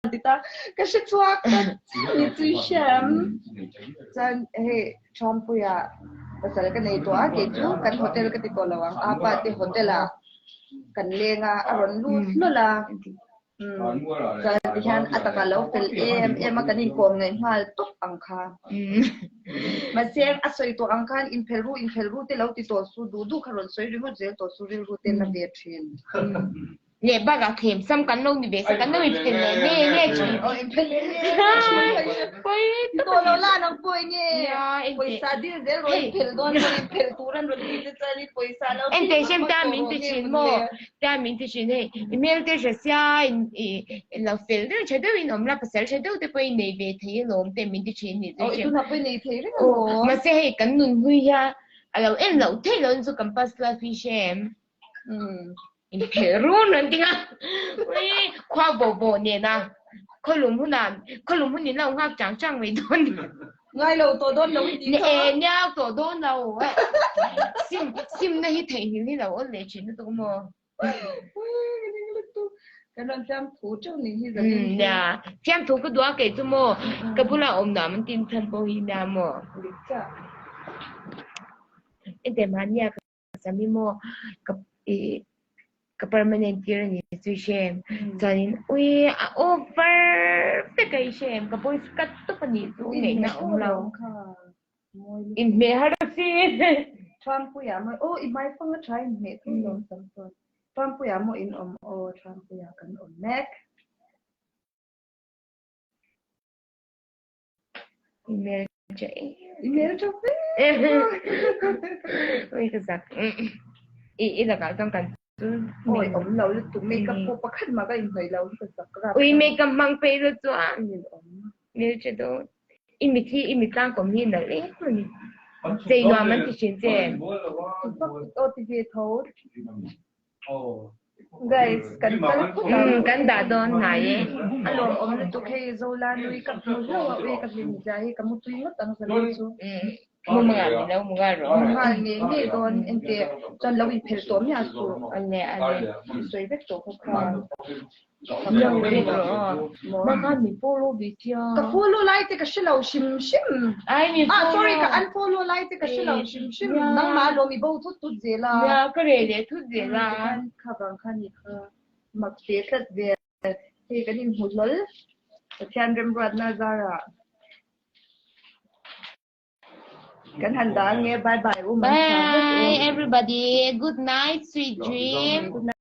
ti ta ka hre chhuak ta ni chui hriam chuan hei Trumpuia pasal ka nei tawh a kei chu kan hotel ka ti tawh lo ang apa te hotel ah kan leng a a rawn lut hlawl a chuan tihian a takah lo fel em em a kan inkawm ngaih nghal tawp ang kha mahse a sawi tawh ang khan inphel ru inphel ru te lo ti tawh su duh duh kha rawn sawi ringawt zel tawh su rilru te la ve thin. Leh bakah thlem sam kan lo ni ve sa kan lo inphen leh nge nge thin. Aw inphen leh nge nge thin. Pawi tak. Tawh lo la nang pawi nge. Pawisa dil zel rawn inphel dawn chuan inphel tur an rawn ti te chuan in pawisa lo En teh hrem ta min ti thin maw ta min ti thin hei i hmel te hre sia i lo fel deuh tha deuh in awm la pasal tha deuh te pawh i nei ve thei alawm te min ti thin ni chu. Aw i tunah pawh i nei thei reng alawm. Mahse hei kan nun hlui hian a lo en loh theih loh chu kan past life hi hre em. Inphelh run an ting a, ui khua bo bo nena khawlum huna khawlum hun in lo nghak chang chang mai dawn. Ngai lo tawh dawn lo i tih kha. E nia tawh dawn lo. Sim sim na hi theihnghilh hi lo awl leh thin lutuk maw. Kan rawn fiamthu teuh nih hi zanin chu. Nia fiamthu ka duh a kei chu maw ka bula awm nuam an tin chhan pawh hi nia maw. Dik chiah. Ente mahnia ka Sami maw ka ih ka permanent tir a ni chu i hre em chuanin ui a over vek a i hre em ka voice cut tawp a nih chu ngaihna awm lo inhmeh har si Thuampuia maw aw i hmaifang a tha inhmeh thung lawm tam chuan Thuampuia maw in awm aw Thuampuia kan awm mek. Email cha e. Email cha ve. Oi ka zak. I i lakah chuan kan chu. Oi om lo lutuk makeup pawh pakhat mah ka inhnawih lo hi ka zak rap. Ui makeup hmang phei lo chuan. Nil om. Nil che do. I mit hi i mit tlang kawm hi nalh em ani. Chei nuam an ti thin che. Aw ti ve tho. Guys, kan kal phawt ang. Kan dah dawn hnai e. A lawmawm lutuk hei Zola nui ka hmu hlauh a ui ka hlim zia hi ka mutui ngawt ang zanin chu. Mu mga ni lo mga rawh. Mu nghal ngei ngei dawn enteh chuan lo inphelh tawh miah suh. Ale ale. Sawi vek tawh kha kha. Ka follow lai te ka hre lo hrim hrim. Ah sorry ka unfollow lai te ka hre lo hrim hrim. Nangmah alawm i bo thut thut zel a. Nia ka reh leh thut zel a. Kha vang kha ni kha mak ve tlat vel. Hei kan inhmu hlawl. Pathian remruatna zarah. Kan han dah ang nge bye bye u. Bye everybody. Good night sweet dream. Good night.